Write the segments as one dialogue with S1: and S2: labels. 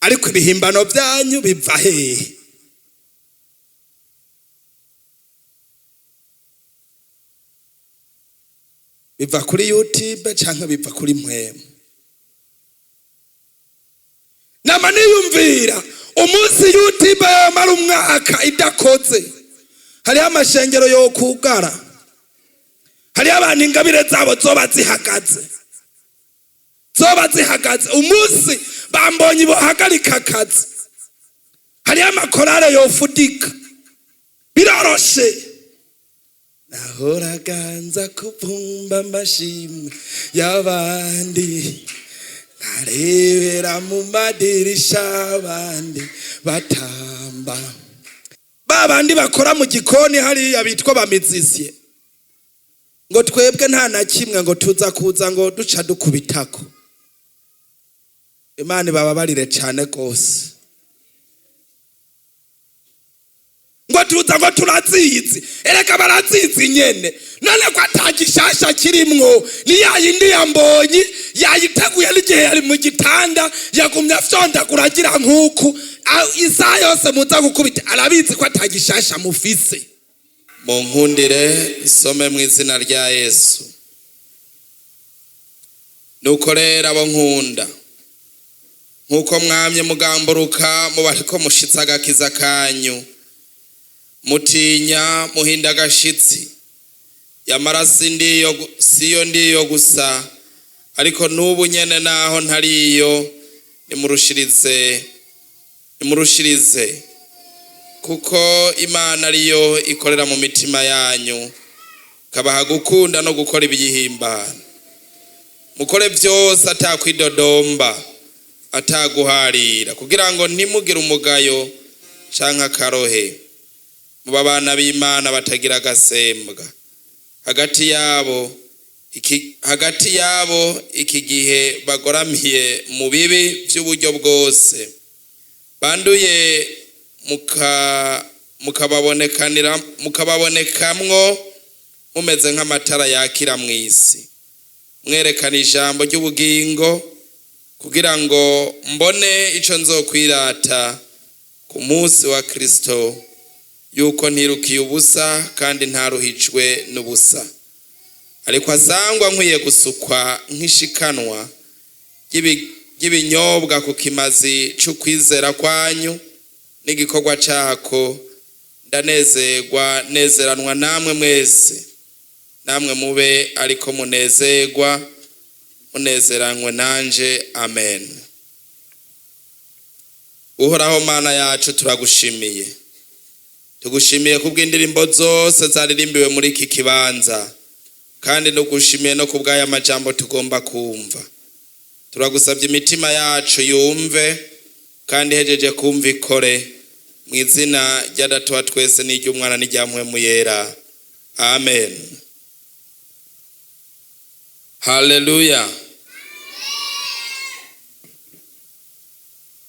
S1: Ariko ibihimbano byanyu biva hehe? Biva kuri YouTube canke biva kuri mpwemu? Nama niyumvira umunsi YouTube yamara umwaka idakoze, hariho amashengero yokugara, hariho abantu ingabire zabo zoba zihagaze, zoba zihagaze. Umunsi bambonye bohagarika akazi, hariho amakorale yofudika. Biroroshe. Nahoraga nza kuvumba amashimwe y'abandi, nkarebera mu madirisha abandi batamba. Ba bandi bakora mu gikoni hariya bitwa bamizisiye, ngo twebwe nta na kimwe, ngo tuza kuza ngo duca dukubitako. Imana ibababarire cyane rwose. Ngo tuza ngo turazizi. Erega barazizi nyene. None ko atagishasha kirimwo? Ni ya yindi yambonye yayiteguye n'igihe yari mu gitanda, yagumye afyondagura agira nk'uku. Isaha yose muza gukubita, arabizi ko atagishasha mufise. Munkundire isome mu izina rya Yesu. Nuko rero, abo nkunda, nk'uko mwamye mugamburuka, muba ariko mushitse agakiza kanyu, mutinya muhinda agashitsi. Yamara si ndiyo, siyo ndiyo gusa, ariko n'ubu nyene naho ntariyo, nimurushirize, nimurushirize, kuko Imana ariyo ikorera mu mitima yanyu, ikabaha gukunda no gukora ibiyihimbana. Mukore byose atakwidodomba, ataguharira, kugira ngo ntimugire umugayo canke akarohe, muba abana b'Imana batagira agasembwa hagati yabo iki gihe bagoramiye mu bibi by'uburyo bwose, banduye, mukababonekamwo mumeze nk'amatara yakira mu isi, mwerekana ijambo ry'ubugingo, kugira ngo mbone ico nzokwirata ku munsi wa Kristo, yuko ntirukiye ubusa kandi ntaruhijwe n'ubusa. Ariko asangwa nkwiye gusukwa nk'ishikanwa ry'ibinyobwa ku kimazi c'ukwizera kwanyu n'igikorwa cako, ndanezerwa, nezeranwa namwe mwese. Namwe mube ariko munezerwa, munezeranywe nanje. Amen. Uhoraho Mana yacu, turagushimiye. Tugushimiye kubw'indirimbo zose zaririmbiwe muri iki kibanza, kandi nugushimiye no kubw'aya majambo tugomba kumva. Turagusabye, imitima yacu yumve, kandi ihejeje kumva ikore. Mu izina rya Data wa twese n'iry'Umwana n'irya Mpwemu Yera, amen. Haleluya.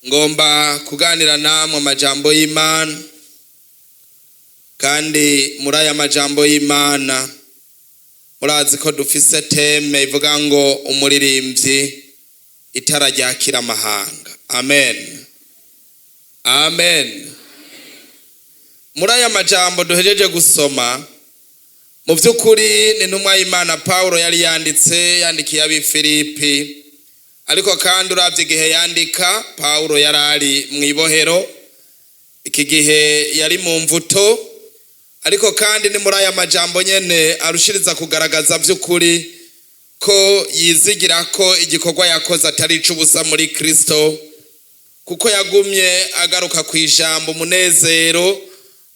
S1: Ngomba kuganira namwe amajambo y'Imana, kandi muri aya majambo y'Imana murazi ko dufise thème ivuga ngo umuririmbyi, itara ryakira amahanga. Amen, amen. Muri aya majambo duhejeje gusoma, mu by'ukuri ni intumwa y'Imana Pawulo yari yanditse, yandikiye ab'i Filipi. Ariko kandi urabye igihe yandika, Pawulo yari ari mu ibohero, iki gihe yari mu mvuto. Ariko kandi ni muri aya majambo nyene arushiriza kugaragaza by'ukuri ko yizigira ko igikorwa yakoze atari ic'ubusa muri Kristo, kuko yagumye agaruka ku ijambo umunezero,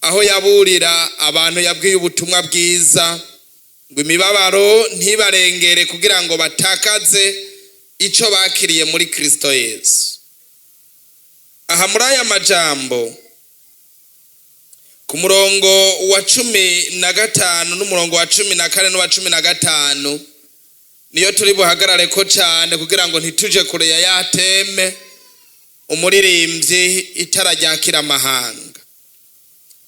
S1: aho yaburira abantu yabwiye ubutumwa bwiza ngo imibabaro ntibarengere kugira ngo batakaze ico bakiriye muri Kristo Yesu. Aha muri aya majambo, ku murongo wa 15 n'umurongo wa 14 n'uwa 15, niyo turi buhagarare ko cyane, kugira ngo ntituje kure ya thème, umuririmbyi, itara ryakira amahanga.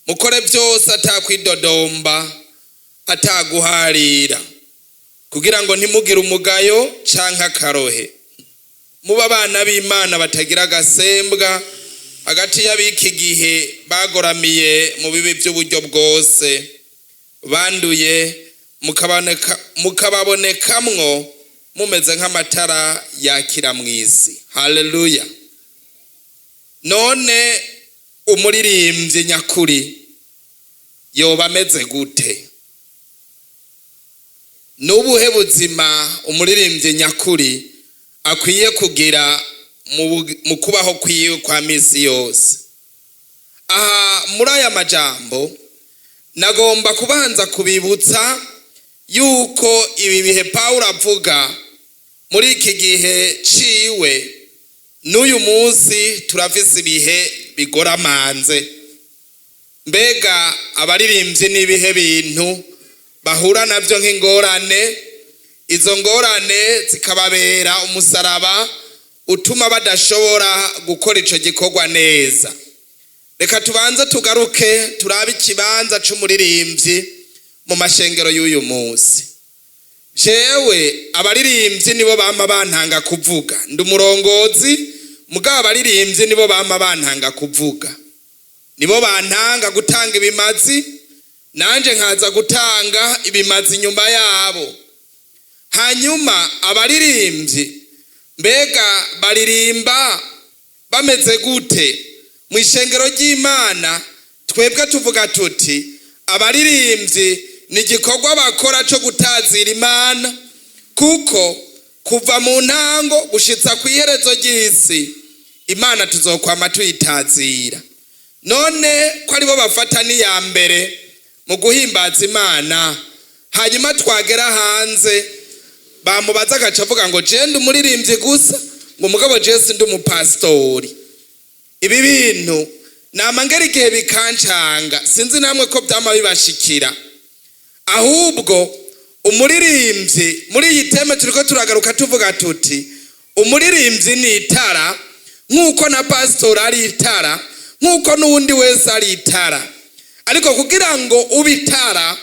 S1: Mukore byose atakwidodomba, ataguharira, kugira ngo ntimugire umugayo canke akarohe. Muba abana b'Imana batagira agasembwa hagati y'ab'iki gihe bagoramiye mu bibi by'uburyo bwose, banduye, mukababonekamwo mumeze nk'amatara yakira mu isi. Haleluya! None umuririmbyi nyakuri yoba ameze gute? N'ubuhe buzima umuririmbyi nyakuri akwiye kugira mu kubaho kwiwe kwa misi yose? Aha muri aya majambo nagomba kubanza kubibutsa yuko ibi bihe Pawulo avuga muri iki gihe ciwe, n'uyu munsi turafise ibihe bigoramanze. Mbega abaririmbyi n'ibihe bintu bahura navyo nk'ingorane, izo ngorane zikababera umusaraba utuma badashobora gukora ico gikorwa neza? Reka tubanze tugaruke turabe ikibanza c'umuririmbyi mu mashengero y'uyu munsi. Jewe abaririmbyi nibo bama bantanga kuvuga. Ndi umurongozi, mugabo abaririmbyi nibo bama bantanga kuvuga, nibo bantanga gutanga ibimazi, nanje nkaza gutanga ibimazi nyuma yabo. Hanyuma abaririmbyi mbega baririmba bameze gute mu ishengero ry'Imana? Twebwe tuvuga tuti abaririmbyi ni igikorwa bakora cyo gutazira Imana, kuko kuva mu ntango gushitsa ku iherezo ry'isi Imana tuzokwama tuyitazira. None ko aribo bafata n'iya mbere mu guhimbaza Imana, hanyuma twagera hanze bamubaza agaca avuga ngo je ndi umuririmbyi gusa, ngo mugabo je sindi umupasitori. Ibi bintu namangera igihe bikancanga, sinzi namwe ko byama bibashikira. Ahubwo umuririmbyi muri iyi thème turiko turagaruka tuvuga tuti umuririmbyi ni itara, nk'uko na pasitori ari itara, nk'uko n'uwundi wese ari itara. Ariko kugira ngo ube itara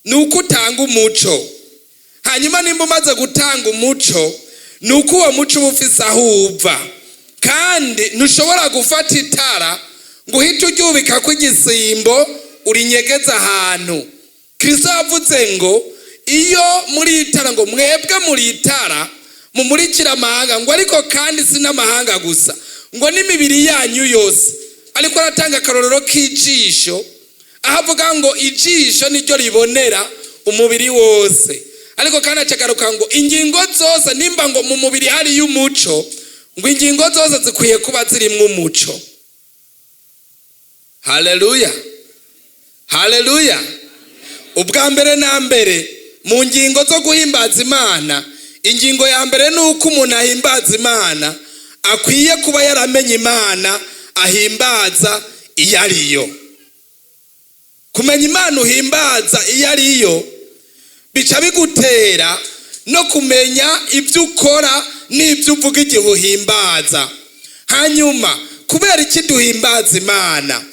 S1: ni uko utanga umuco. Hanyuma nimba umaze gutanga umuco, ni uko uwo muco uba ufise aho uva. Kandi ntushobora gufata itara ngo uhite uryubika ko igisimbo urinyegeza ahantu. Kristo yavuze ngo iyo muri itara, ngo mwebwe muri itara mumurikira amahanga, ngo ariko kandi si n'amahanga gusa, ngo n'imibiri yanyu yose. Ariko aratanga akarorero k'ijisho, aho avuga ngo ijisho niryo ribonera umubiri wose. Ariko kandi acagaruka ngo ingingo zose, nimba ngo mu mubiri hariyo umuco, ngo ingingo zose zikwiye kuba zirimwo umuco. Haleluya, haleluya! Ubwa mbere na mbere mu ngingo zo guhimbaza Imana, ingingo ya mbere ni uko umuntu ahimbaza Imana akwiye kuba yaramenye Imana ahimbaza iyo ariyo. Kumenya Imana uhimbaza iyo ariyo bica bigutera no kumenya ibyo ukora n'ibyo uvuga igihe uhimbaza. Hanyuma kubera iki duhimbaza Imana?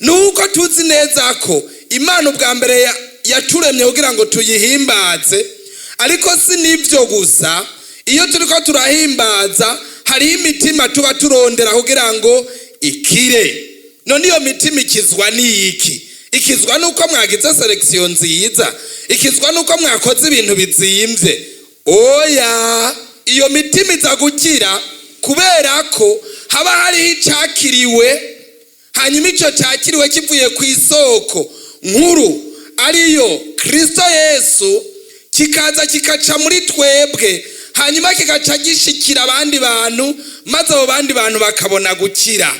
S1: Ni uko tuzi neza ko Imana ubwa mbere yaturemye kugira ngo tuyihimbaze. Ariko si n'ibyo gusa, iyo turiko turahimbaza hariho imitima tuba turondera kugira ngo ikire. None iyo mitima ikizwa n'iki? Ikizwa n'uko mwagize sélection nziza? Ikizwa n'uko mwakoze ibintu bizimvye? Oya, iyo mitima iza gukira kubera ko haba hariho icakiriwe. Hanyuma ico cakiriwe kivuye ku isoko nkuru ariyo Kristo Yesu, kikaza kikaca muri twebwe, hanyuma kigaca gishikira abandi bantu, maze abo bandi bantu bakabona gukira.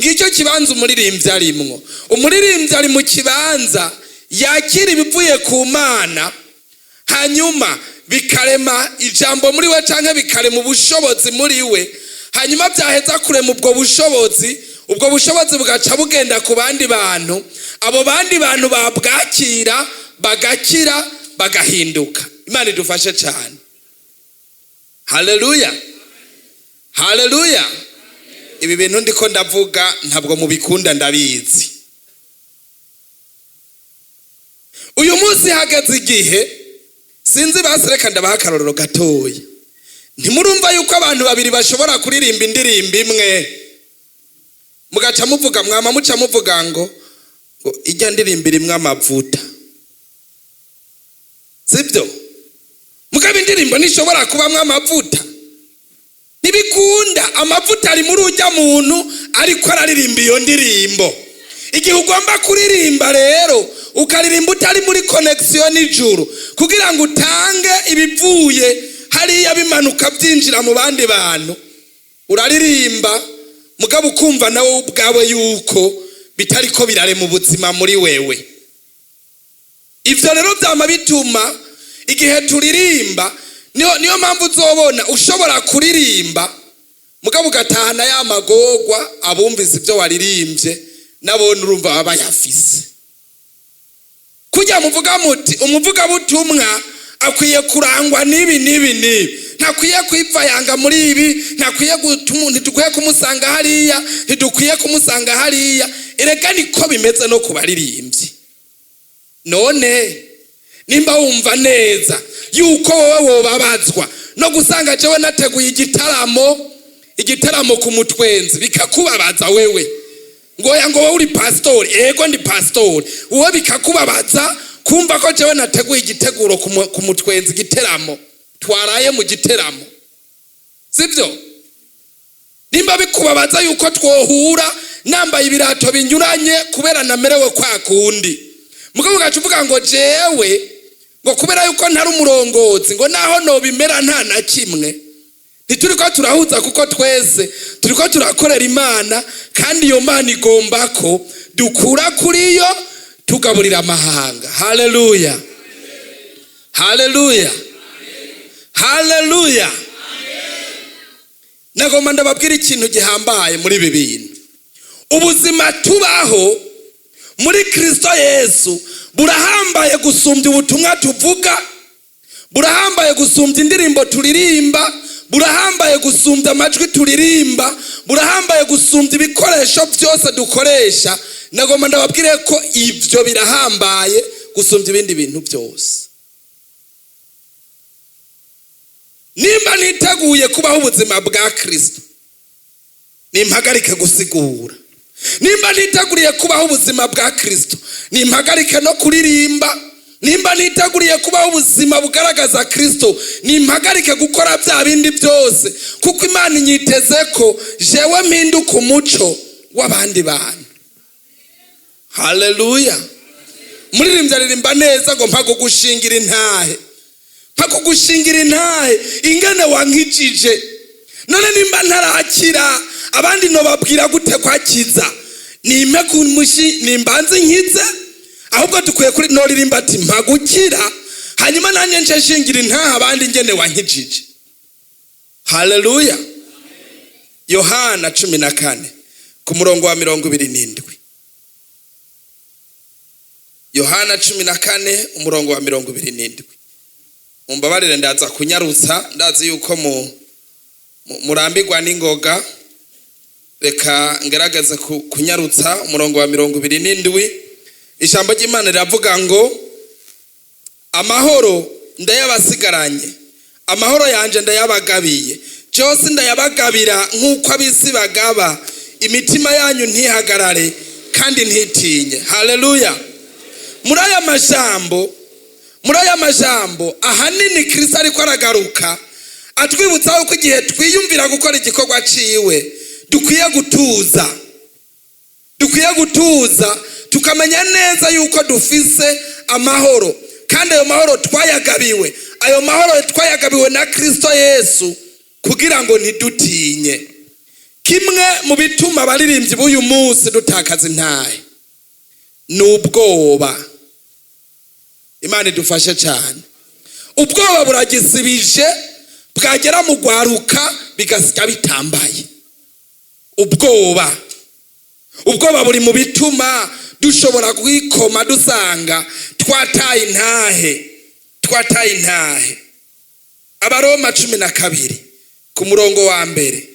S1: Ngicyo kibanza umuririmbyi arimwo. Umuririmbyi ari mu kibanza yakira ibivuye ku Mana, hanyuma bikarema ijambo muri we canke bikarema ubushobozi muri we. Hanyuma byaheza kurema ubwo bushobozi, ubwo bushobozi bugaca bugenda ku bandi bantu, abo bandi bantu babwakira bagakira, bagahinduka. Imana idufashe cyane. Haleluya, haleluya! Ibi bintu ndiko ndavuga ntabwo mubikunda, ndabizi. Uyu munsi hageze igihe, sinzi basi, reka ndabaha akarorero gatoya. Ntimurumva yuko abantu babiri bashobora kuririmba indirimbo imwe, mugaca muvuga, mwama muca muvuga ngo ijya ndirimbo irimwo amavuta, sibyo? Mugabo indirimbo ntishobora kubamwo amavuta, ntibikunda. Amavuta ari muri ujya muntu ariko araririmba iyo ndirimbo. Igihe ugomba kuririmba rero, ukaririmba utari muri connexion n'ijuru, kugira ngo utange ibivuye hariya bimanuka byinjira mu bandi bantu, uraririmba mugabo ukumva nawe ubwawe yuko bitari ko birarema ubuzima muri wewe. Ivyo rero byama bituma igihe turirimba, niyo mpamvu uzobona ushobora kuririmba mugabo ugatahana ya magorwa. Abumvise ibyo waririmbye nabone urumva baba bayafise. Kujya muvuga muti umuvugabutumwa akwiye kurangwa n'ibi n'ibi n'ibi, ntakwiye kwivayanga muri ibi, ntakwiye gutuma, ntidukwiye kumusanga hariya, ntidukwiye kumusanga hariya. Erega niko bimeze no ku baririmbyi. None nimba wumva neza yuko wowe wobabazwa no gusanga jewe nateguye igitaramo ku mutwenzi, bikakubabaza wewe, ngo oya, ngo wowe uri pasitori, ego ndi pasitori, wowe bikakubabaza kumva ko jewe nateguye igiteguro ku mutwenzi, igiteramo twaraye mu giteramo, sibyo? Nimba bikubabaza yuko twohura nambaye ibirato binyuranye kubera namerewe kwa kundi, mugabo ugaca uvuga ngo jewe ngo kubera yuko ntari umurongozi, ngo naho nobimera nta na kimwe, ntituri ko turahuza, kuko twese turi ko turakorera Imana, kandi iyo Mana igomba ko dukura kuri yo tugaburira amahanga. Haleluya, haleluya, haleluya! Nagomba ndababwira ikintu gihambaye muri ibi bintu. Ubuzima tubaho muri Kristo Yesu burahambaye gusumbya ubutumwa tuvuga, burahambaye gusumbya indirimbo turirimba, burahambaye gusumbya amajwi turirimba, burahambaye gusumbya ibikoresho byose dukoresha. Nagomba ndababwire ko ibyo birahambaye gusumbya ibindi bintu byose. Nimba niteguye kubaho ubuzima bwa Kristo, nimpagarike gusigura. Nimba niteguriye kubaho ubuzima bwa Kristo, nimpagarike no kuririmba. Nimba niteguriye kubaho ubuzima bugaragaza Kristo, nimpagarike gukora bya bindi byose, kuko Imana inyiteze ko jewe mpinduka umuco w'abandi bantu. Haleluya! Muririmbyi aririmba neza ngo mpa kugushingira intahe, mpa kugushingira intahe ingene wankijije. None nimba ntarakira, abandi nobabwira gute kwakiza? Nimpe kumushi, nimbanze nkize. Ahubwo dukwiye kuri noririmba ati mpa gukira, hanyuma nanjye nce nshingira intahe abandi ingene wankijije. Haleluya! Yohana 14 ku murongo wa 27. Yohana 14 umurongo wa 27. Mumbabarire, ndaza kunyarutsa, ndazi yuko murambirwa n'ingoga. Reka ngerageze kunyarutsa. Umurongo wa 27, ijambo ry'Imana riravuga ngo: "Amahoro ndayabasigaranye, amahoro yanje ndayabagabiye, byose ndayabagabira nk'uko ab'isi bagaba. Imitima yanyu ntihagarare kandi ntitinye." Haleluya! Muri aya majambo ahanini Kristo ariko aragaruka atwibutsa yuko igihe twiyumvira gukora igikorwa ciwe dukwiye gutuza, dukwiye gutuza, tukamenya neza yuko dufise amahoro, kandi ayo mahoro twayagabiwe, ayo mahoro twayagabiwe na Kristo Yesu kugira ngo ntidutinye. Kimwe mu bituma abaririmbyi b'uyu munsi dutakaza intahe ni ubwoba. Imana idufashe cyane. Ubwoba buragisibije, bwagera mu gwaruka bigasya bitambaye. Ubwoba buri mu bituma dushobora kwikoma dusanga twataye intahe, twataye intahe. Abaroma 12 ku murongo wa mbere.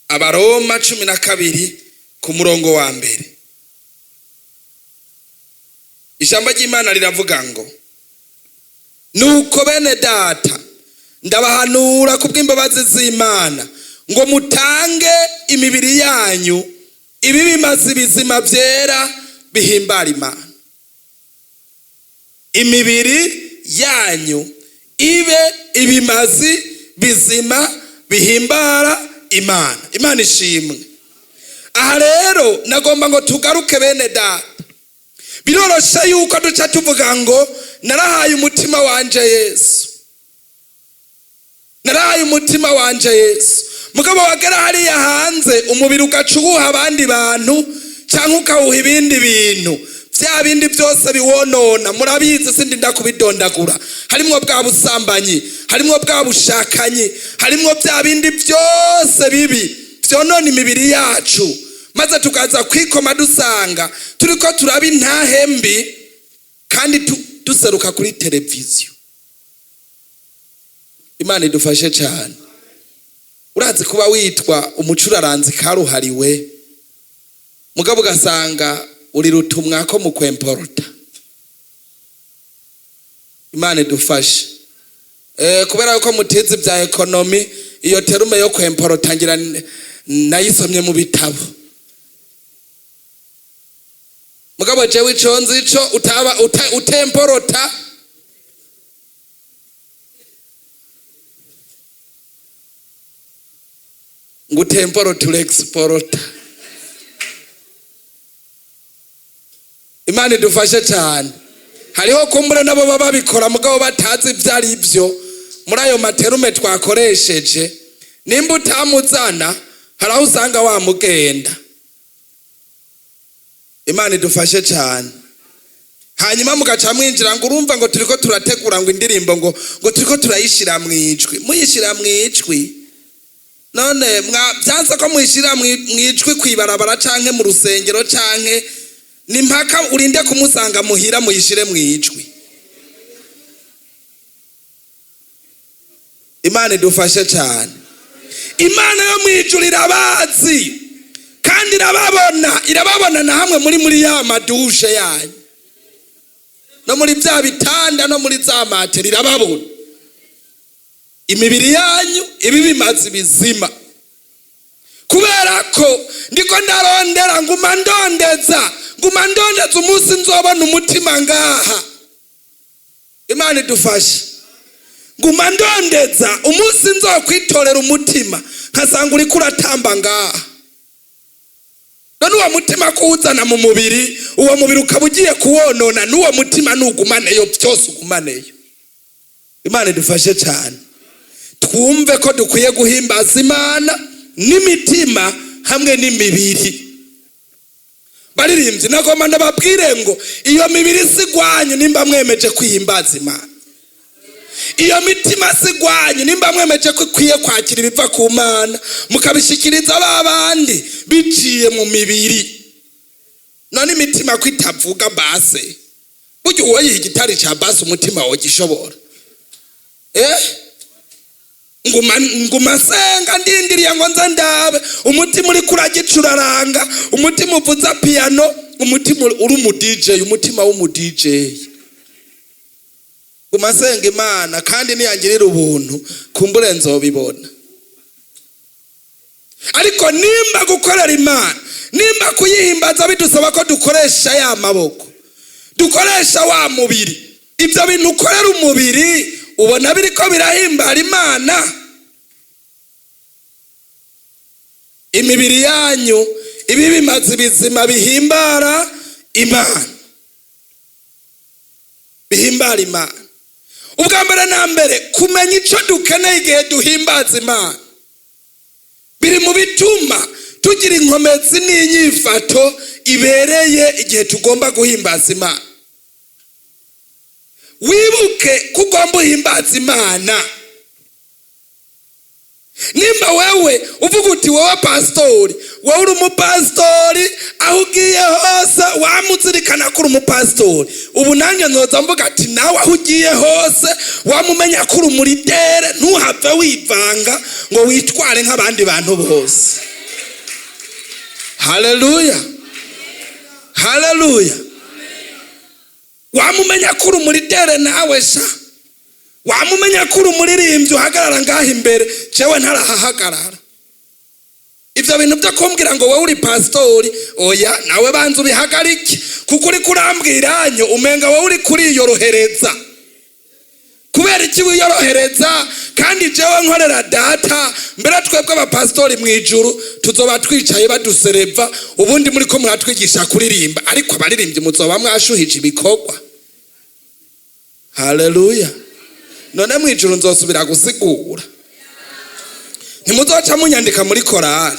S1: Abaroma 12 ku murongo wa mbere, ijambo ry'Imana riravuga ngo: Nuko bene data, ndabahanura kubw'imbabazi z'Imana ngo mutange imibiri yanyu ibi bimaze ibizima byera bihimbara Imana. Imibiri yanyu ibe ibimazi bizima bihimbara Imana. Imana ishimwe. Aha rero nagomba ngo tugaruke, bene data. Biroroshe yuko duca tuvuga ngo narahaye umutima wanje Yesu, narahaye umutima wanje Yesu. Mugabo wagera hariya hanze, umubiri ugaca uwuha abandi bantu cyangwa ukawuha ibindi bintu, bya bindi byose biwonona. Murabizi, sindi ndakubidondagura. Harimwo bwa busambanyi, harimwo bwa bushakanyi, harimwo bya bindi byose bibi byonona imibiri yacu, maze tukaza kwikoma dusanga turiko turaba intahe mbi kandi duseruka kuri televiziyo. Imana idufashe cyane. Urazi kuba witwa umucuraranzi karuhariwe, mugabo ugasanga uri rutumwa ko mu kwemporota. Imana idufashe. Kubera ko mutize bya économie, iyo terme yo kwemporota ngira nayisomye mu bitabo. Mugabo jewe ico nzi ico utaba utemporota, ngo utemporota, urexporota. Imana idufashe cyane. Hariho kumbura nabo baba babikora mugabo batazi ibyo ari byo. Muri ayo ma terme twakoresheje, nimba utamuzana, hari aho usanga wamugenda. Imana idufashe cyane. Hanyuma mugaca mwinjira ngo urumva ngo turiko turategura ngo indirimbo, ngo turiko turayishira mu ijwi. Muyishira mu ijwi none byanze ko muyishira mu ijwi kwibarabara canke mu rusengero, canke ni mpaka urinde kumusanga muhira muyishire mu ijwi? Imana idufashe cyane. Imana yo mu ijuru irabazi kandi irababona, irababona na hamwe muri ya ma douche yanyu, no muri bya bitanda, no muri za matera, irababona. Imibiri yanyu ibi bimaze bizima. Kubera ko ndiko ndarondera, nguma ndondeza, nguma ndondeza umunsi nzobona umutima ngaha. Imana idufashe. Nguma ndondeza umunsi nzokwitorera umutima nkasanga uriko uratamba ngaha. None uwo mutima kuwuzana mu mubiri, uwo mubiri ukaba ugiye kuwonona, n'uwo mutima nugumaneyo, byose ugumaneyo. Imana idufashe cyane. Twumve ko dukwiye guhimbaza Imana n'imitima hamwe n'imibiri. Baririmbyi, nagomba ndababwire ngo iyo mibiri sigwanyu nimba mwemeje kwihimbaza Imana. Iyo mitima sigwanyu nimba mwemeje ko ikwiye kwakira ibiva ku Mana, mukabishikiriza ba bandi biciye mu mibiri. None imitima ko itavuga basse, burya uwo yiha igitari ca basse, umutima wogishobora? Nguma nsenga ndindiriye ngo nze ndabe umutima uriko uragicuraranga, umutima uvuza piano, umutima uri umu DJ, umutima w'umu DJ. Nguma nsenga Imana, kandi niyangirira ubuntu kumbure nzobibona. Ariko nimba gukorera Imana, nimba kuyihimbaza bidusaba ko dukoresha ya maboko, dukoresha wa mubiri, ibyo bintu ukorera umubiri ubona biriko birahimbara Imana? Imibiri yanyu ibi bimaze ibizima bihimbara Imana, bihimbara Imana. Ubwa mbere na mbere, kumenya ico dukeneye igihe duhimbaza Imana biri mu bituma tugira inkomezi n'inyifato ibereye igihe tugomba guhimbaza Imana. Wibuke ko ugomba uhimbaza Imana. Nimba wewe uvuga uti wowe pastori, wowe uri umupasitori, aho ugiye hose wamuzirikana ko uri umupasitori. Ubu nanjye nzoza mvuga ati nawe aho ugiye hose wamumenya ko uri umu leader, ntuhave wivanga ngo witware nk'abandi bantu bose. Haleluya, haleluya. Wamumenya ko uri umu leader nawe sha. Wamumenya ko uri umuririmbyi uhagarara ngaho imbere, jewe ntarahahagarara. Ibyo bintu byo kumbwira ngo wowe uri pasitori, oya, nawe banza ubihagarike, kuko uri kurambwiranyo umenga wowe uri kuriyorohereza. Kubera iki wiyorohereza kandi jewe nkorera Data? Mbere twebwe abapasitori mu ijuru tuzoba twicaye badusereva, ubundi muri ko muratwigisha kuririmba, ariko abaririmbyi muzoba mwashuhije ibikorwa. Haleluya! None mu ijuru nzosubira gusigura? Ntimuzoca munyandika muri korari?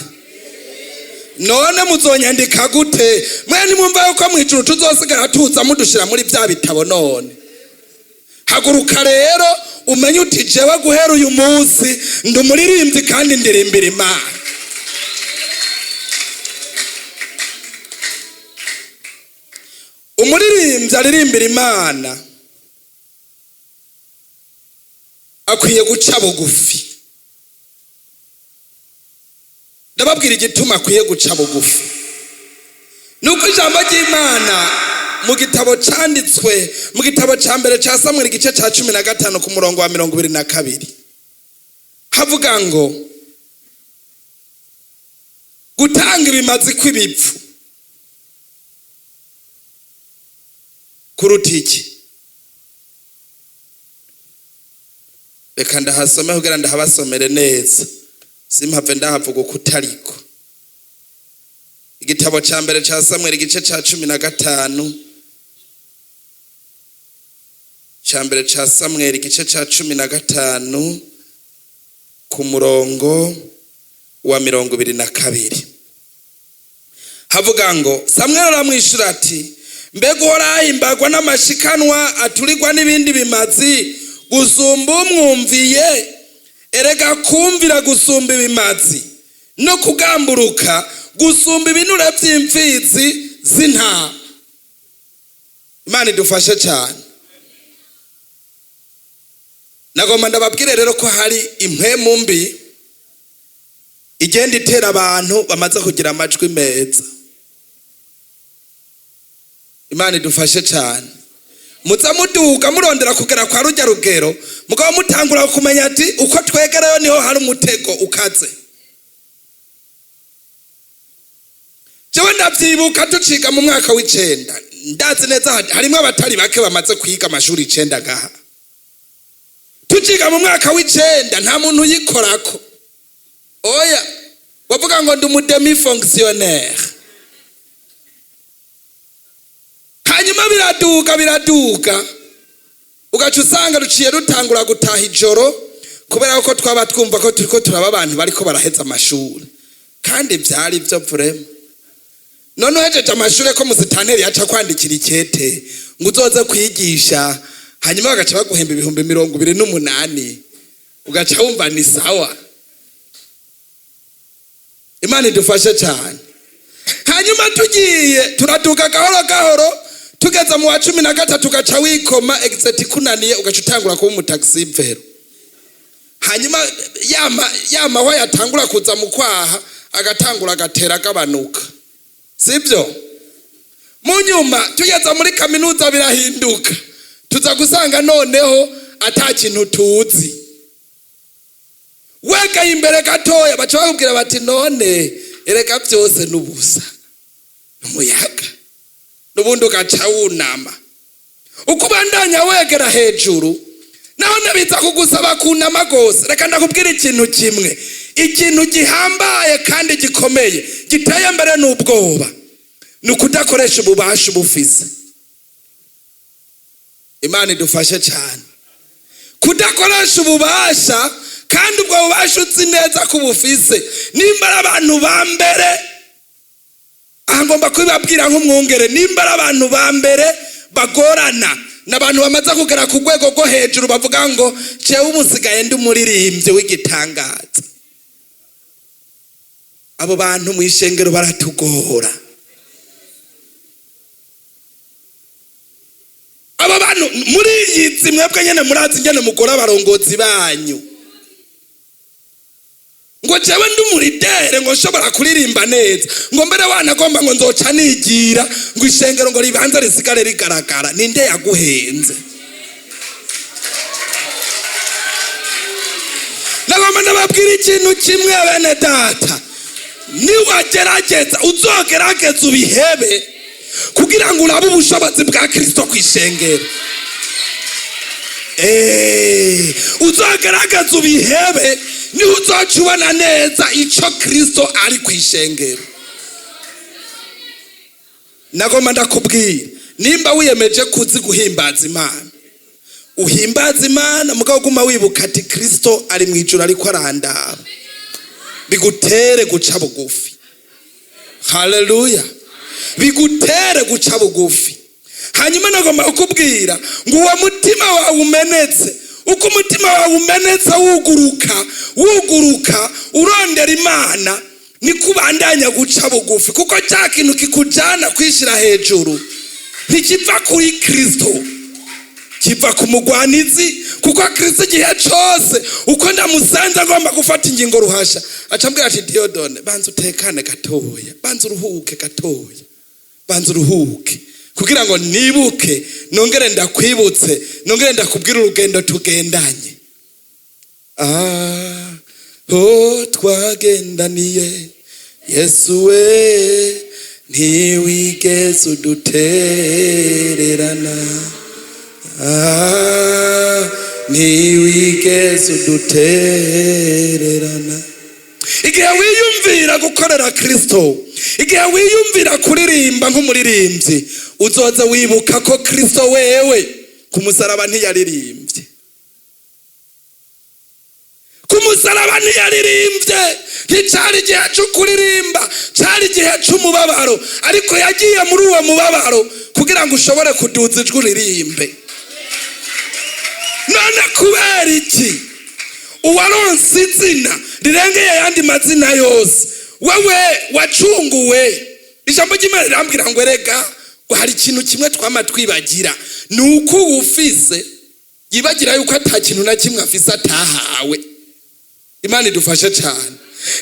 S1: None muzonyandika gute? Mwe nimwumva yuko mu ijuru tuzosigara tuza mudushira muri bya bitabo. None haguruka rero umenye uti: "Jewe guhera uyu munsi ndi umuririmbyi kandi ndirimbira Imana." Umuririmbyi aririmbira Imana akwiye guca bugufi. Ndababwira igituma akwiye guca bugufi. Nuko ijambo ry'Imana mu gitabo cyanditswe mu gitabo cya mbere cya Samweli, igice cya 15, ku murongo wa 22, havuga ngo gutanga ibimazi kw'ibipfu kuruta iki? Reka ndahasome kugira ndahabasomere neza, simpave ndahavuga uko utariko. Igitabo cya mbere cya Samweli, igice cya 15, cya mbere cya Samweli, igice cya 15, ku murongo wa 22, havuga ngo: Samweli aramwishyura ati: "Mbega Uhoraho ahimbagwa n'amashikanwa aturirwa n'ibindi bimazi gusumba umwumviye? Erega kumvira gusumba ibimazi, no kugamburuka gusumba ibinure by'imfizi z'intama." Imana idufashe cyane. Nagomba ndababwire rero ko hari impwemu mbi igenda itera abantu bamaze kugira amajwi meza. Imana idufashe cyane. Muza muduga murondera kugera kwa rujya rugero, mugabo mutangura kumenya ati uko twegerayo niho hari umutego ukaze. Jewe ndabyibuka tuciga mu mwaka w'icenda. Ndazi neza harimwo abatari bake bamaze kwiga amashuri icenda ngaha. Tuciga mu mwaka w'icenda nta muntu uyikorako, oya, wavuga ngo ndi umu demi fonctionnaire. Hanyuma biraduga, biraduga, ugaca usanga ruciye rutangura gutaha ijoro, kubera ko twaba twumva ko turiko turaba abantu bariko baraheza amashuri, kandi byari byo vraiment. None uhejeje amashuri, ko musitanteri yaca kwandikira ikete ngo uzoze kwigisha, hanyuma bagaca baguhemba 28,000, ugaca wumva ni sawa. Imana idufashe cyane. Hanyuma tugiye turaduga gahoro gahoro, tugeze mu wa 13, ugaca wikoma exet ikunaniye, ugaca utangura kuba umutaxi vélo. Hanyuma yamahwa yatangura kuza mu kwaha, agatangura agatera agabanuka, sibyo? Mu nyuma tugeze muri kaminuza birahinduka, tuza gusanga noneho ata kintu tuzi. Wegaye imbere gatoya, baca bakubwira bati: "None erega byose n'ubusa, umuyaga." N'ubundi ugaca wunama. Uko ubandanya wegera hejuru, naho biza kugusaba kunama rwose. Reka ndakubwira ikintu kimwe, ikintu gihambaye kandi gikomeye, giteye mbere n'ubwoba, ni ukudakoresha ububasha ubufise. Imana idufashe cyane. Kudakoresha ububasha kandi ubwo bubasha uzi neza ko ubufise. Nimba ari abantu ba mbere aha, ngomba kubibabwira nk'umwungere, nimba ari abantu ba mbere bagorana, ni abantu bamaze kugera ku rwego rwo hejuru, bavuga ngo: "Jewe ubu nsigaye ndi umuririmbyi w'igitangaza." Abo bantu mu ishengero baratugora. Abo bantu muri iyi nzi, mwebwe nyene murazi ingene mugora abarongozi banyu, ngo: "Jewe ndi umuridere, ngo nshobora kuririmba neza, ngo mbere wanagomba ngo nzoca nigira ngo ishengero ngo ribanze risigare rigaragara." Ninde yaguhenze? Nagomba ndababwira ikintu kimwe, bene data: niwagerageza, uzogerageza ubihebe kugira ngo urabe ubushobozi bwa Kristo ku ishengero. Uzogerageza ubihebe, niho uzoca ubona neza icyo Kristo ari ku ishengero. Nagomba ndakubwira, nimba wiyemeje kuzi guhimbaza Imana, uhimbaza Imana, mugabo guma wibuka ati Kristo ari mu ijuru ariko arandaba. Bigutere guca bugufi. Haleluya! Bigutere guca bugufi. Hanyuma nagomba kukubwira ngo uwo mutima wawe umenetse, uko umutima wawe umenetse wuguruka, wuguruka urondera Imana, niko ubandanya guca bugufi, kuko cya kintu kikujyana kwishyira hejuru ntikiva kuri Kristo, kiva ku mugwanizi. Kuko Kristo igihe cyose uko ndamusanze agomba gufata ingingo ruhasha, acambwira ati: "Dieudonné, banza utekane gatoya, banza uruhuke gatoya, banza uruhuke, kugira ngo nibuke, nongere ndakwibutse, nongere ndakubwira urugendo tugendanye." Ah, ho twagendaniye Yesu we, ntiwigeze udutererana. Ah, ntiwigeze udutererana. Igihe wiyumvira gukorera Kristo, igihe wiyumvira kuririmba nk'umuririmbyi, uzoza wibuka ko Kristo wewe ku musaraba ntiyaririmbye. Ku musaraba ntiyaririmbye. Nticyari igihe cyo kuririmba, cyari igihe cy'umubabaro. Ariko yagiye muri uwo mubabaro kugira ngo ushobore kuduza ijwi uririmbe. None kubera iki uwaronse izina rirengeye ayandi mazina yose, wewe wacunguwe? Ijambo ry'Imana rirambwira ngo erega ngo hari ikintu kimwe twama twibagira, ni uko uwufise yibagira yuko ata kintu na kimwe afise atahawe. Imana idufashe cyane.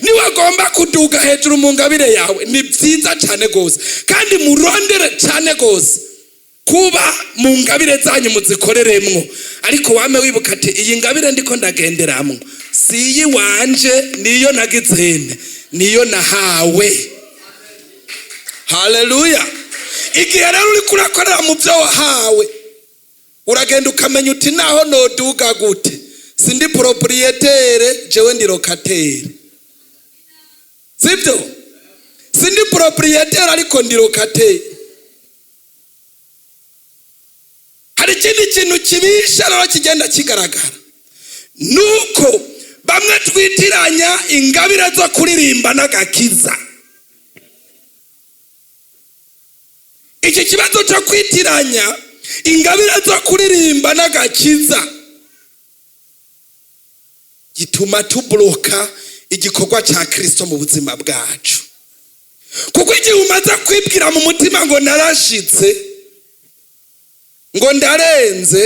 S1: Niwagomba kuduga hejuru mu ngabire yawe, ni byiza cyane rwose, kandi murondere cyane rwose kuba mu ngabire zanyu, muzikoreremwo. Ariko wame wibuka ati iyi ngabire ndiko ndagenderamwo si iyiwanje, niyo nagizene, niyo nahawe. Haleluya! Igihe rero uriko urakorera mu byo wahawe, uragenda ukamenya uti naho noduga gute, sindi propriétaire, jewe ndi locataire. Sibyo? Sindi propriétaire, ariko ndi locataire. Hari ikindi kintu kibisha rero kigenda kigaragara, nuko bamwe twitiranya ingabire zo kuririmba n'agakiza. Iki kibazo cyo kwitiranya ingabire zo kuririmba n'agakiza gituma tuburoka igikorwa cya Kirisito mu buzima bwacu, kuko igihe umaze kwibwira mu mutima ngo narashitse, ngo ndarenze,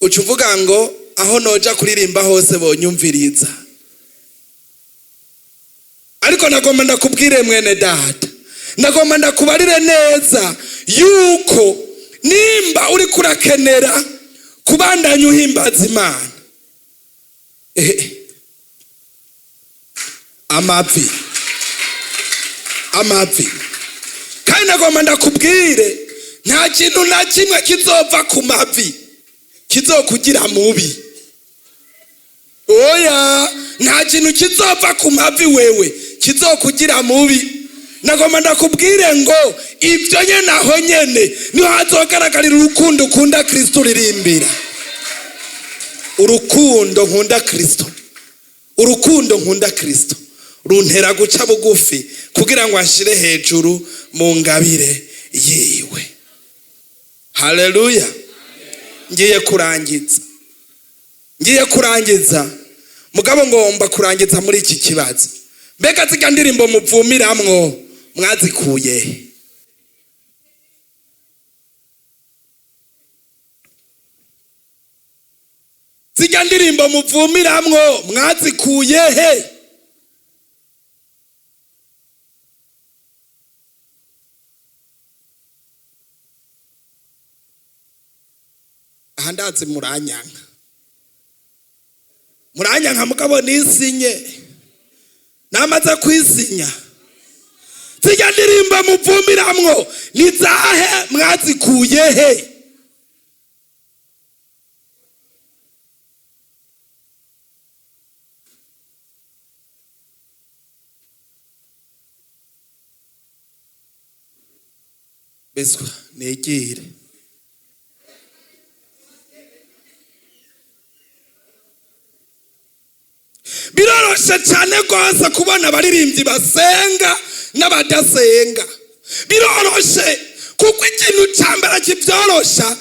S1: uca uvuga ngo aho noja kuririmba hose bonyumviriza. Ariko nagomba ndakubwire, mwene data, nagomba ndakubarire neza yuko nimba uri kurakenera kubandanya uhimbaza Imana, amavi, amavi. Kandi nagomba ndakubwire, nta kintu na kimwe kizova ku mavi kizokugira mubi. Oya, nta kintu kizova ku mavi wewe kizokugira mubi. Nagomba ndakubwire ngo ibyo nyene, aho nyene niho hazogaragarira urukundo ukunda Kristo uririmbira. Urukundo nkunda Kristo, urukundo nkunda Kristo runtera guca bugufi kugira ngo ashire hejuru mu ngabire yiwe. Haleluya! Ngiye kurangiza, ngiye kurangiza, mugabo ngomba kurangiza muri iki kibazo: mbega zirya ndirimbo muvumiramwo mwazikuye he? Zirya ndirimbo muvumiramwo mwazikuye he? Aha. Ndazi muranyanka, muranyanka, mugabo nisinye, namaze kwisinya. Zijya ndirimbo muvumiramwo ni zahe? Mwazikuye he? Beswa negire biroroshe cyane rwose kubona abaririmbyi basenga n'abadasenga. Biroroshe kuko ikintu cya mbere kibyorosha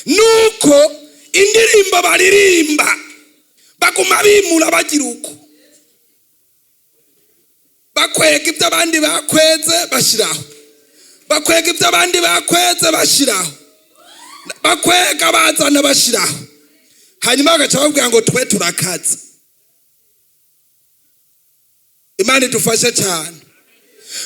S1: nuko indirimbo baririmba baguma bimura, bagira uko bakwega ibyo abandi bakweze bashyiraho, bakwega ibyo abandi bakweze bashyiraho, bakwega bazana bashyiraho, hanyuma bagaca babwira ngo twe turakaze. Imana idufashe cyane.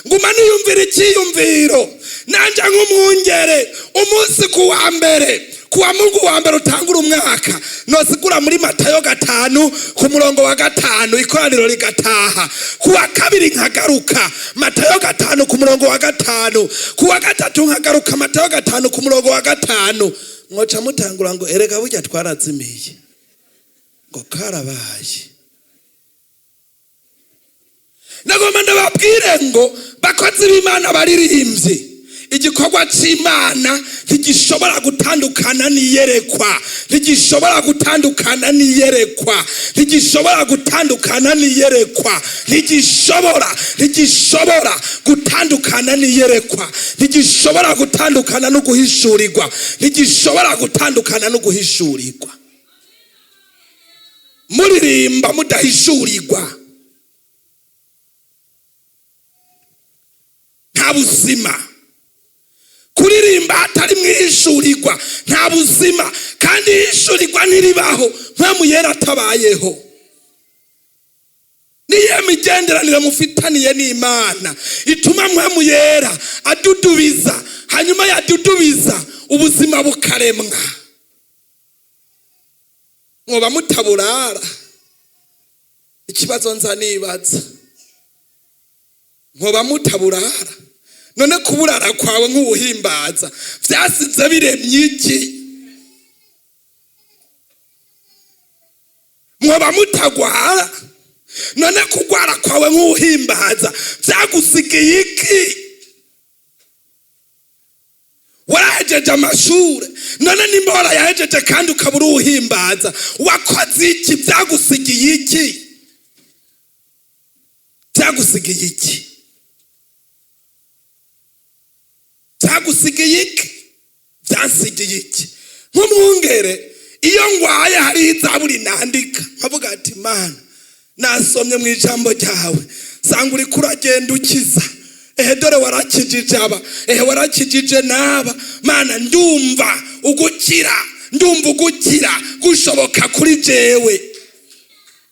S1: Nguma niyumvira icyiyumviro nanjye nk'umwungere, umunsi ku wa mbere, ku wa Mungu wa mbere utangura umwaka, nosigura muri Matayo 5 ku murongo wa 5, ikoraniro rigataha. Ku wa kabiri nkagaruka Matayo 5 ku murongo wa 5, ku wa gatatu nkagaruka Matayo 5 ku murongo wa 5, mwoca mutangura ngo erega burya twarazimiye, ngo karabaye. Nagomba ndababwire ngo bakozi b'Imana baririmbye, igikorwa cy'Imana ntigishobora gutandukana n'iyerekwa, ntigishobora gutandukana n'iyerekwa, ntigishobora gutandukana n'iyerekwa, ntigishobora gutandukana n'iyerekwa, ntigishobora gutandukana no guhishurirwa, ntigishobora gutandukana no guhishurirwa. Muririmba mudahishurirwa, nta buzima. Kuririmba hatari mwihishurirwa, nta buzima. Kandi ihishurirwa ntiribaho Mpwemu Yera atabayeho. Niyo migenderanire mufitaniye n'Imana ituma Mpwemu Yera adudubiza, hanyuma yadudubiza ubuzima bukaremwa. Mwoba mutaburara? Ikibazo nza nibaza, mwoba mutaburara? None kuburara kwawe nk'ubuhimbaza vyasize biremye iki? Mwoba mutagwara? None kugwara kwawe nk'ubuhimbaza vyagusigiye iki? Warahejeje amashure, none nimba warayahejeje kandi ukabura uwuhimbaza, wakoze iki? Vyagusigiye iki? Vyagusigiye iki? Vyagusigiye iki? Vyansigiye iki? Nk'umwungere, iyo ngwaye hariho izaburi nandika, nkavuga ati Mana, nasomye mu ijambo ryawe sanga uriko uragenda ukiza, ehe dore warakijije aba, ehe warakijije n'aba. Mana, ndumva ugukira, ndumva ugukira gushoboka kuri jewe.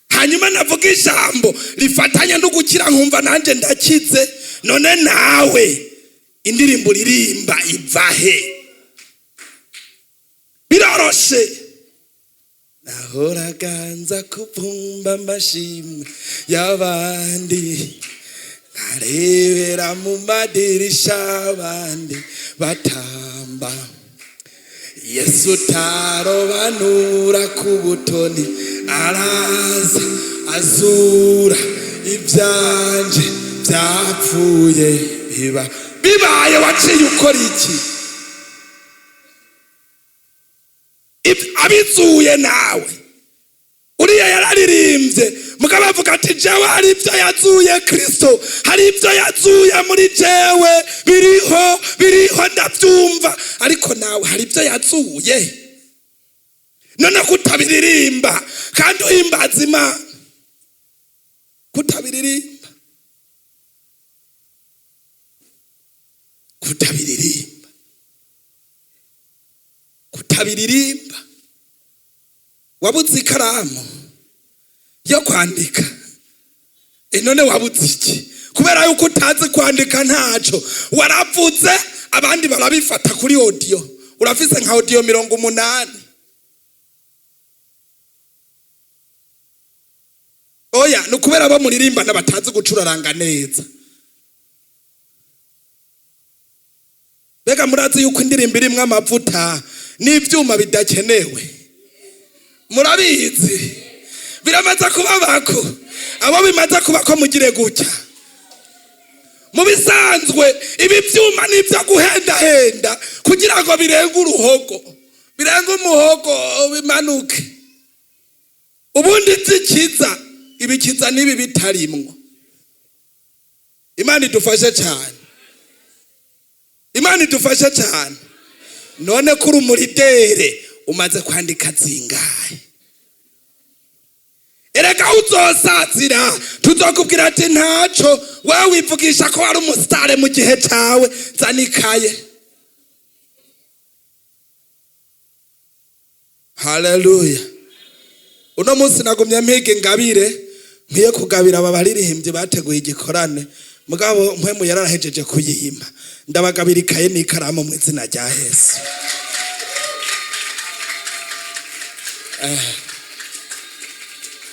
S1: Hanyuma navuga ijambo rifatanya no gukira, nkumva nanjye ndakize. None nawe indirimbo uririmba iva he? Biroroshe. Nahoraga nza kuvumba amashimwe y'abandi, nkarebera mu madirisha abandi batamba. Yesu tarobanura ku butoni, araza azura ibyanje byapfuye biba bibaye. Waciye ukora iki? Abizuye nawe uriya yararirimbye, mugabo avuga ati jewe hari ibyo yazuye Kristo, hari ibyo yazuye muri jewe, biriho, biriho, ndabyumva. Ariko nawe hari ibyo yazuye, none kutabiririmba kandi uhimbaza Imana? Kutabiririmba, kutabiririmba, kutabiririmba. Wabuze ikaramu yo kwandika? None wabuze iki? Kubera yuko utazi kwandika, ntaco waravuze, abandi barabifata kuri audio. Urafise nka audio 80. Oya, ni ukubera abo muririmbana batazi gucuraranga neza. Mbega murazi yuko indirimbo irimwo amavuta n'ivyuma bidakenewe? Murabizi, biramaze kubabako. Abo bimaze kubako mugire gutya. Mu bisanzwe ibi vyuma ni ivyo guhendahenda kugira ngo birenge uruhogo, birenge umuhogo, bimanuke. Ubundi zikiza ibikiza n'ibi bitarimwo. Imana idufashe cyane, Imana idufashe cyane. None kuri umuridere umaze kwandika zingahe? Erega uzosazira tuzokubwira ati ntaco, wewe wivugisha ko wari umusitare mu gihe cawe, zana ikaye. Haleluya. Uno munsi nagumye mpiga ingabire nkwiye kugabira aba baririmbyi bateguye igikorane, mugabo mpwemu yararahejeje kuyima. Ndabagabira ikaye n'ikaramu mu izina rya Yesu.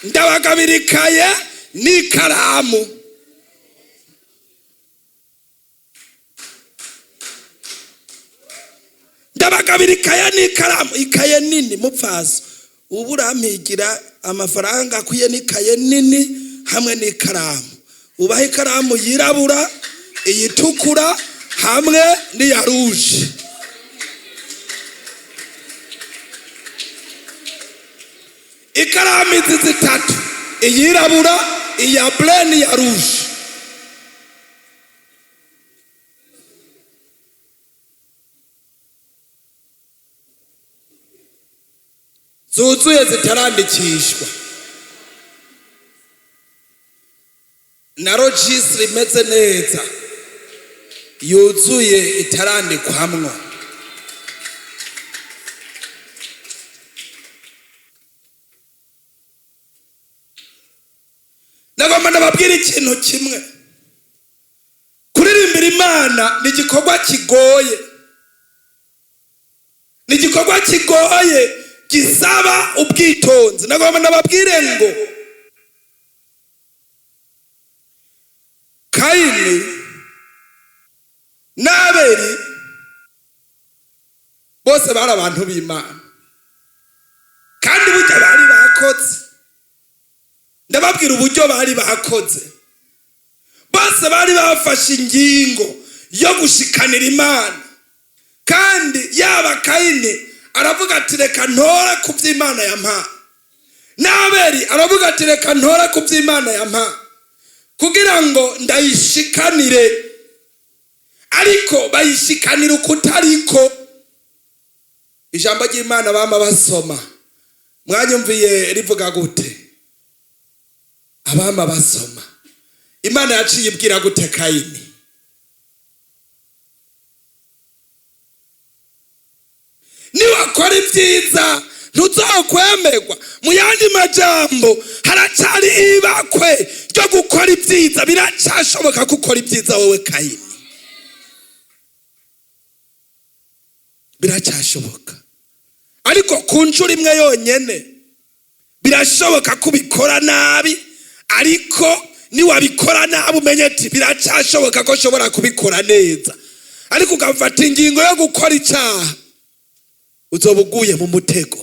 S1: Ndabagabira ikaye n'ikaramu. Ndabagabira ikaye n'ikaramu, ikaye nini mupfaso. Ubu urampigira amafaranga akwiye n'ikaye nini hamwe n'ikaramu. Ubaha ikaramu yirabura, iyitukura hamwe n'iya ruje. Ikaramu izi zitatu, iyirabura, iya bleu n'iya ruje. Zuzuye zitarandikishwa. Na registre imeze neza yuzuye itarandikwamwo. Nagomba ndababwira ikintu kimwe. Kuririmbira Imana ni igikorwa kigoye, ni igikorwa kigoye gisaba ubwitonzi. Nagomba ndababwire ngo Kayini n'Abeli bose bari abantu b'Imana, kandi burya bari bakoze. Ndababwira uburyo bari bakoze. Bose bari bafashe ingingo yo gushikanira Imana, kandi yaba Kayini aravuga ati reka ntore ku by'Imana yampaye, n'Abeli aravuga ati reka ntore ku by'Imana yampaye kugira ngo ndayishikanire. Ariko bayishikanira ukutariko. Ijambo ry'Imana bama basoma, mwanyumviye rivuga gute? Abama basoma, Imana yaciye ibwira gute Kayini? Niwakora ibyiza ntuzokwemerwa. Mu yandi majambo, haracari ibakwe ryo gukora ibyiza. Biracashoboka ko ukora ibyiza wowe Kayini, biracashoboka. Ariko ku nshuro imwe yonyene birashoboka ko ubikora nabi, ariko niwabikora nabi umenye ati biracashoboka ko ushobora kubikora neza. Ariko ugafata ingingo yo gukora icyaha, uzoba uguye mu mutego.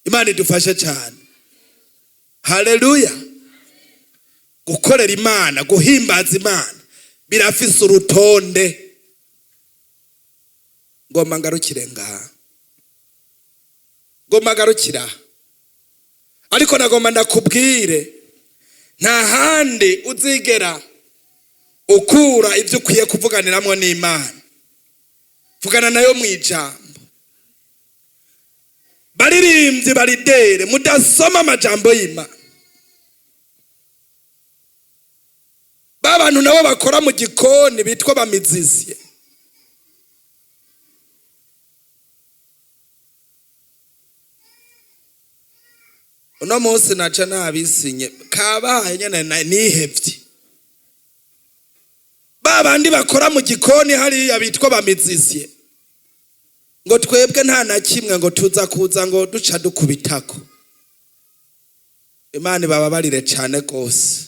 S1: Imana idufashe cyane. Haleluya. Gukorera Imana, guhimbaza Imana birafise urutonde. Ngomba ngarukire ngaha, ngomba ngarukira, ariko nagomba ndakubwire, nta handi uzigera ukura ibyo ukwiye kuvuganiramwo n'Imana. Vugana nayo mu ijambo. Baririmbyi, baridere mudasoma amajambo y'Imana, ba bantu nabo bakora mu gikoni bitwa bamizisiye, uno munsi naca nabisinye kabaye nyene nihevye. Ba bandi bakora mu gikoni hariya bitwa bamizisiye. Ngo twebwe nta na kimwe ngo tuza kuza ngo duca dukubitako. Imana ibababarire cyane rwose.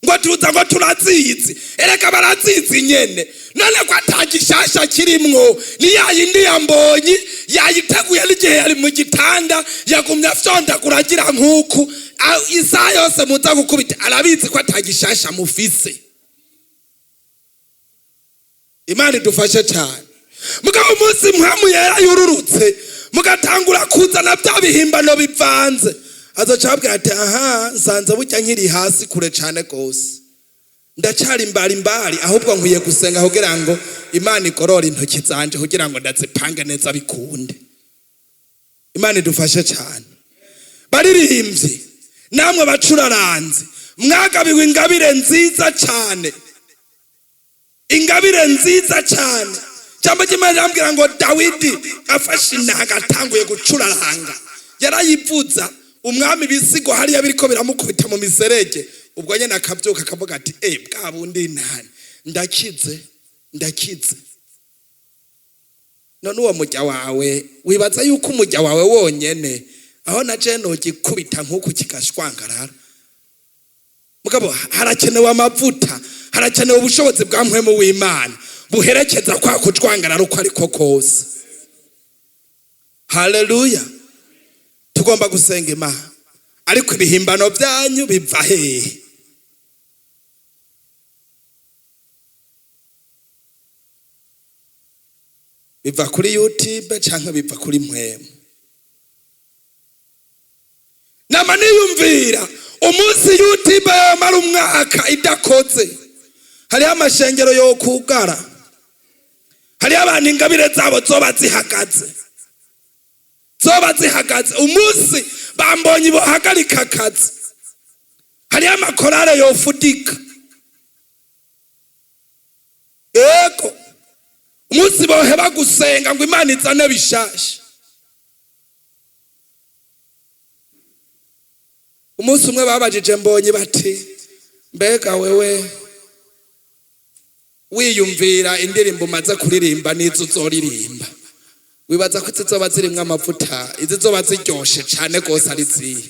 S1: Ngo tuza ngo turazizi, erega barazizi nyene. None ko atagishasha kirimwo, ni ya yindi yambonyi yayiteguye n'igihe yari mu gitanda, yagumye afyondagura agira nk'uku. Isaha yose muza gukubita arabizi ko atagishasha mufise. Imana idufashe cyane. Mugabo umunsi Mpwemu Yera yururutse, mugatangura kuzana bya bihimbano bivanze, azoca ababwira ati: "Aha nsanze burya nkiri hasi kure cyane rwose, ndacyari imbari imbari, ahubwo nkwiye gusenga kugira ngo Imana igorore intoki zanje, kugira ngo ndazipange neza bikunde." Imana idufashe cyane. Baririmbyi namwe bacuraranzi, mwagabiwe ingabire nziza cyane, ingabire nziza cyane. Ijambo ry'Imana rirambwira ngo Dawidi afashe inanga atanguye gucuraranga, yarayivuza, umwami ibisigo hariya biriko biramukubita mu miserege. Ubwo nyene akabyuka akavuga ati: "Eh, bwa bundi nani, ndakize, ndakize." None uwo mujya wawe, wibaza yuko umujya wawe wonyene aho na je nogikubita nk'uku kigashwangarara? Mugabo harakenewe amavuta, harakenewe ubushobozi bwa Mpwemu w'Imana buherekeza kwa kujwangarara uko ariko kose. Haleluya! Tugomba gusenga Imana, ariko ibihimbano byanyu biva hehe? Biva kuri YouTube canke biva kuri Mpwemu? Nama niyumvira umunsi YouTube yomara umwaka idakoze, hariho amashengero yokugara, hariho abantu ingabire zabo zoba zihagaze, zoba zihagaze. Umunsi bambonye bohagarika akazi, hariho amakorale yofudika. Ego, umunsi boheba gusenga ngo Imana izane bishasha. Umunsi umwe babajije Mbonyi bati: "Mbega wewe, wiyumvira indirimbo umaze kuririmba n'izo uzoririmba, wibaza ko izizoba zirimwo amavuta, izizoba ziryoshe cane rwose ari zihe?"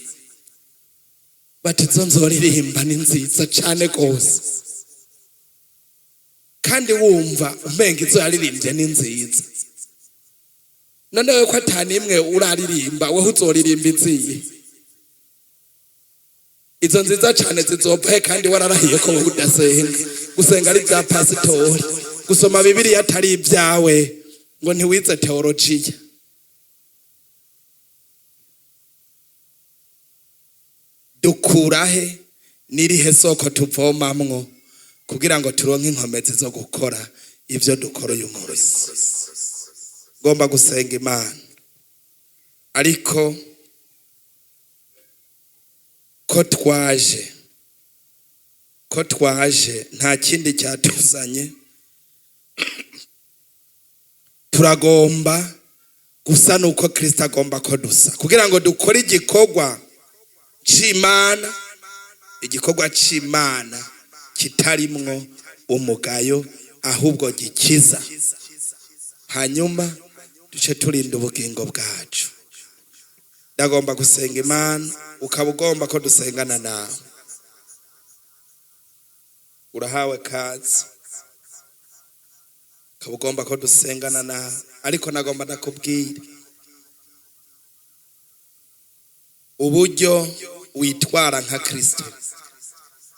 S1: Bati: "Izo nzoririmba ni nziza cane rwose." Kandi wumva umenga izo yaririmbye ni nziza. None wewe ko atanimwe uraririmba, wewe uzoririmba izihe? Izo nziza cyane zizopfa he, kandi wararahiye ko wowe udasenga, gusenga ari bya pasitori, gusoma Bibiliya atari ibyawe, ngo ntiwize teolojiya? Dukura he, n'irihe soko tuvomamwo kugira ngo turonke inkomezi zo gukora ibyo dukora uyu munsi? Ngomba gusenga Imana, ariko ko twaje nta kindi cyatuzanye, turagomba gusa nuko Kristo agomba ko dusa, kugira ngo dukore igikorwa c'Imana, igikorwa c'Imana kitarimwo umugayo, ahubwo gikiza, hanyuma duce turinda ubugingo bwacu. Ndagomba gusenga Imana. Ukaba ugomba ko dusengana nawe, urahawe kazi. Ukaba ugomba ko dusengana nawe, ariko nagomba ndakubwira: uburyo witwara nka Kristo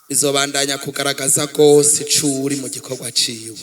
S1: bizobandanya kugaragaza rwose ico uri mu gikorwa ciwe.